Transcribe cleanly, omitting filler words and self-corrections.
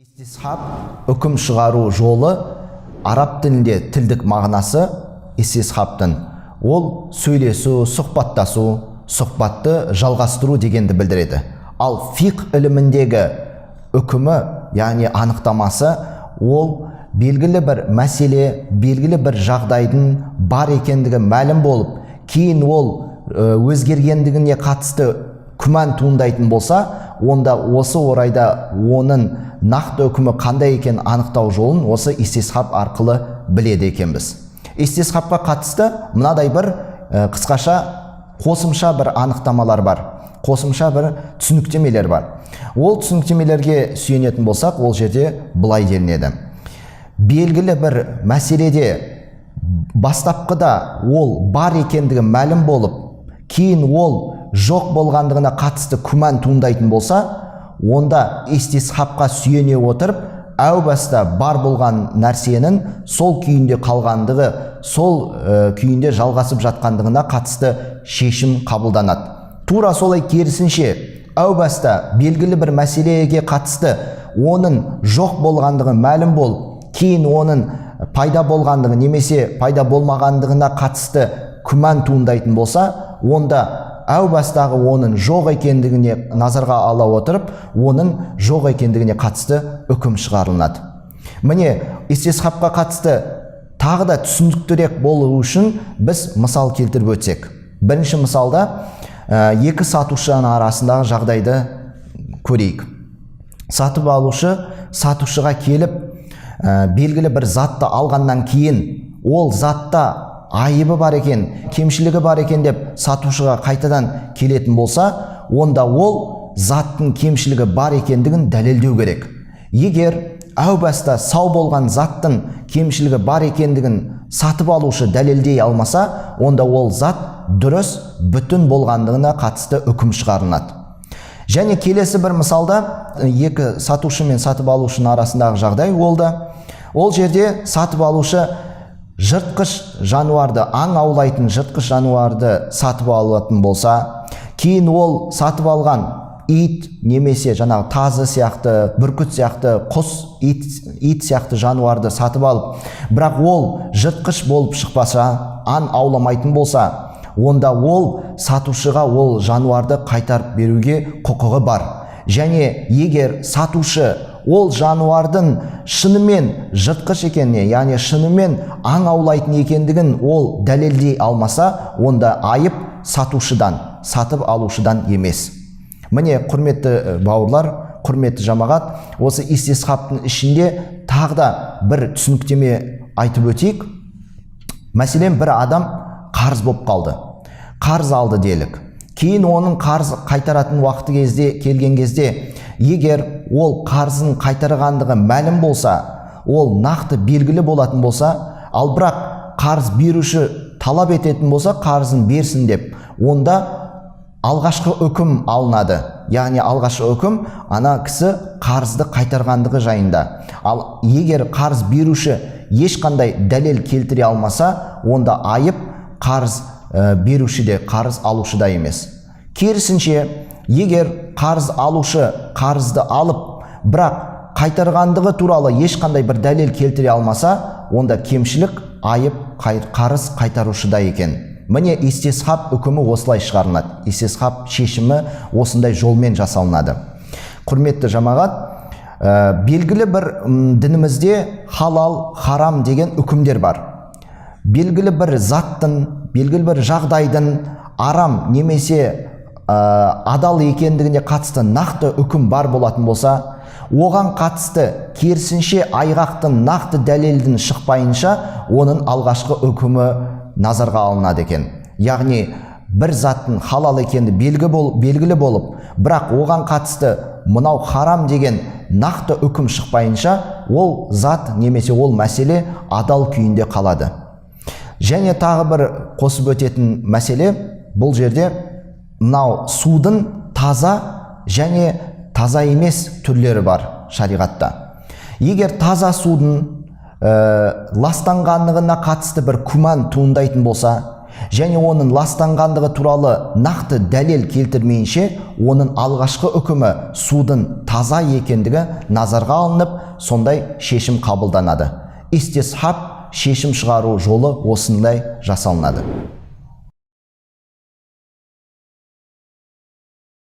Истисхаб үкім шығару жолы, араб тілінде тілдік мағынасы истисхабтың ол сөйлесу, сұхбаттасу, сұхбатты жалғастыру дегенді білдіреді. Ал фиқ іліміндегі үкімі, яғни анықтамасы, ол белгілі бір мәселе, белгілі бір жағдайдың бар екендігі мәлім болып, кейін ол өзгергендігіне қатысты күмән туындайтын болса, онда осы орайда оның нақты үкімі қандай екенін анықтау жолын осы истисхаб арқылы біледі екенбіз. Истисхабқа қатысты мынадай бір қысқаша қосымша бір анықтамалар бар, қосымша бір түсініктемелер бар. Ол түсініктемелерге сүйенетін болсақ, ол жерде былай делінеді: белгілі бір мәселеде бастапқыда ол бар екендігі мәлім болып, кейін ол жоқ болғандығына қатысты күмән туындайтын болса, онда истисхабқа сүйене отырып, әу баста бар болған нәрсенің сол күйінде қалғандығы, сол күйінде жалғасып жатқандығына қатысты шешім қабылданады. Тура солай, керісінше, әу баста белгілі бір мәселеге қатысты оның жоқ болғандығы мәлім болып, кейін оның пайда болғандығы немесе пайда болмағандығына қатысты күмән туындайтын болса, онда әу бастағы оның жоқ екендігіне назарға ала отырып, оның жоқ екендігіне қатысты үкім шығарылады. Міне, истисхабқа қатысты тағы да түсініктірек болу үшін біз мысал келтіріп өтсек. Бірінші мысалда екі сатушының арасындағы жағдайды көрейік. Сатып алушы сатушыға келіп, белгілі бір затты алғаннан кейін, ол затта айыбы бар екен, кемшілігі бар екен деп сатушыға қайтадан келетін болса, онда ол заттың кемшілігі бар екендігін дәлелдеу керек. Егер әу баста сау болған заттың кемшілігі бар екендігін сатып алушы дәлелдей алмаса, онда ол зат дұрыс, бүтін болғандығына қатысты үкім шығарылады. Және келесі бір мысалда екі сатушы мен сатып алушының арасындағы жағдай. Ол да ол жерде сатып алушы жыртқыш жануарды, аң аулайтын жыртқыш жануарды сатып алатын болса, кейін ол сатып алған ит немесе жаңағы тазы сияқты, бүркіт сияқты, құс, ит сияқты жануарды сатып алып, бірақ ол жыртқыш болып шықпаса, аң ауламайтын болса, онда ол сатушыға ол жануарды қайтарып беруге құқығы бар. Және егер сатушы ол жануардың шынымен жыртқыш екеніне, яғни шынымен аң аулайтын екендігін ол дәлелдей алмаса, онда айып сатушыдан, сатып алушыдан емес. Міне, құрметті бауырлар, құрметті жамағат, осы истисхабтың ішінде тағы да бір түсініктеме айтып өтейік. Мәселен, бір адам қарыз болып қалды, қарыз алды делік. Кейін оның қарыз қайтаратын уақыты кезде келген кезде, егер ол қарызын қайтарғандығы мәлім болса, ол нақты белгілі болатын болса, ал бірақ қарыз беруші талап ететін болса, қарызын берсін деп, онда алғашқы үкім алынады. Яғни алғашқы үкім ана кісі қарызды қайтарғандығы жайында. Ал егер қарыз беруші ешқандай дәлел келтіре алмаса, онда айып қарыз берушіде, қарыз алушыда емес. Керісінше, егер қарыз алушы қарызды алып, бірақ қайтарғандығы туралы ешқандай бір дәлел келтіре алмаса, онда кемшілік, айып қарыз қайтарушыда екен. Міне, истисхаб үкімі осылай шығарылады, истисхаб шешімі осындай жолмен жасалынады. Құрметті жамағат, белгілі бір дінімізде халал, харам деген үкімдер бар. Белгілі бір заттың, белгілі бір жағдайдың арам немесе адал екендігіне қатысты нақты үкім бар болатын болса, оған қатысты керісінше айғақтың, нақты дәлелдің шықпайынша, оның алғашқы үкімі назарға алынады екен. Яғни бір заттың халал екені белгілі болып, бірақ оған қатысты мынау харам деген нақты үкім шықпайынша, ол зат немесе ол мәселе адал күйінде қалады. Және тағы бір қосып өтетін мәселе: бұл жерде мынау судың таза және таза емес түрлері бар шариғатта. Егер таза судың ластанғандығына қатысты бір күмән туындайтын болса Және оның ластанғандығы туралы нақты дәлел келтірмейінше, оның алғашқы үкімі судың таза екендігі назарға алынып, сондай шешім қабылданады. Истисхаб шешім шығару жолы осындай жасалынады.